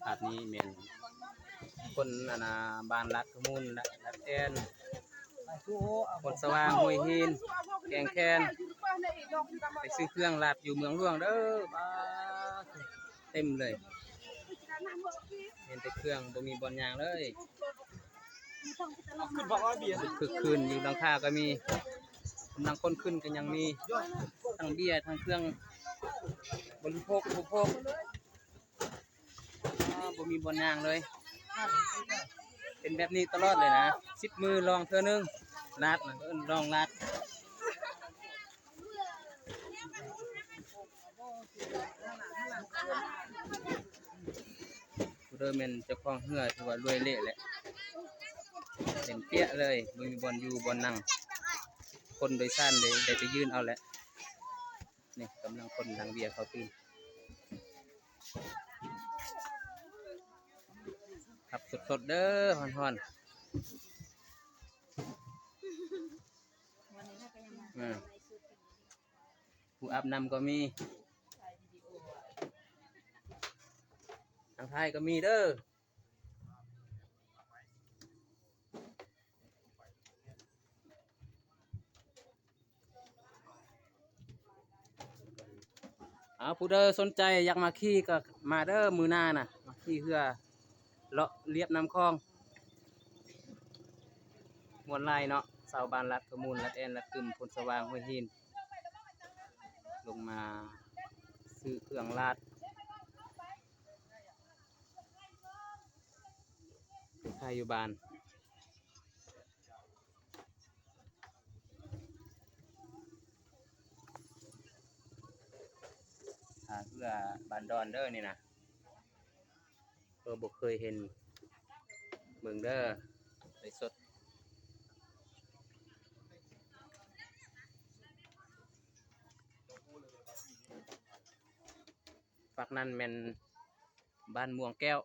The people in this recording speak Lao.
ພາບນີ້ແມ່ນຄົນອັນນ່າ ບ້ານລາດຂະມູນ ລາດແອ່ນ ໂພນສະຫວ່າງ ຫ້ວຍຫີນ ແກ້ງແຄນ ໄປຊື້ເຄື່ອງລາດຢູ່ເມືອງຫຼວງເດີ້. ປາດ ເຕັມເລີຍ ເຫັນແຕ່ເຄື່ອງ ບໍ່ມີບ່ອນຍ່າງເລີຍ. ຄຶກຄື້ນ ຢູ່ຫຼັງຄາກໍມີ ກຳລັງຄົນຂຶ້ນກໍຍັງມີ ທັງເບຍ ທັງເຄື່ອງບໍລິໂພກ ອຸປະໂພກ ບໍ່ມີບ່ອນຍ່າງເລີຍ. ເປັນແບບນີ້ຕະຫຼອດເລີຍນະ ສິບມື້ລອງເທື່ອໜຶ່ງ ລາດນະ ເອີ້ນລອງລາດ. ຜູ້ໃດແມ່ນເຈົ້າຂອງເຮືອ ຖືວ່າລວຍເລະແຫຼະ ເຕັມເປຍເລີຍ ບໍ່ມີບ່ອນຢູ່ບ່ອນນັ່ງ ຄົນໂດຍສານໄດ້ ໄດ້ໄປຢືນເອົາແຫຼະ. ນີ້ກຳລັງຄົນຫຼັງເບຍເຂົ້າຕື່ມ ຮັບສົດໆເດີ້ ຮ້ອນໆ. ເອີ ຜູ້ອາບນ້ຳກໍມີ ທາງທ້າຍກໍມີເດີ້. ເອົາ ຜູ້ໃດສົນໃຈຢາກມາຂີ່ກໍມາເດີ້ ມື້ໜ້ານະ ມາຂີ່ເຮືອເລາະລຽບນ້ຳຂອງ ມ່ວນຫຼາຍເນາະ. ຊາວບ້ານລາດຂະມູນ ລາດແອ່ນ ລາດກຶມ ໂພນສະຫວ່າງ ຫ້ວຍຫີນ ລົງມາຊື້ເຄື່ອງລາດ ໄປຂາຍຢູ່ບ້ານ. ທ່າເຮືອບ້ານດອນເດີ້ນີ້ນະ ເອີ ບໍ່ເຄີຍເຫັນ ເບິ່ງເດີ້ ໄລສົດ. ຝັ່ງນັ້ນແມ່ນບ້ານມ່ວງແກ້ວ.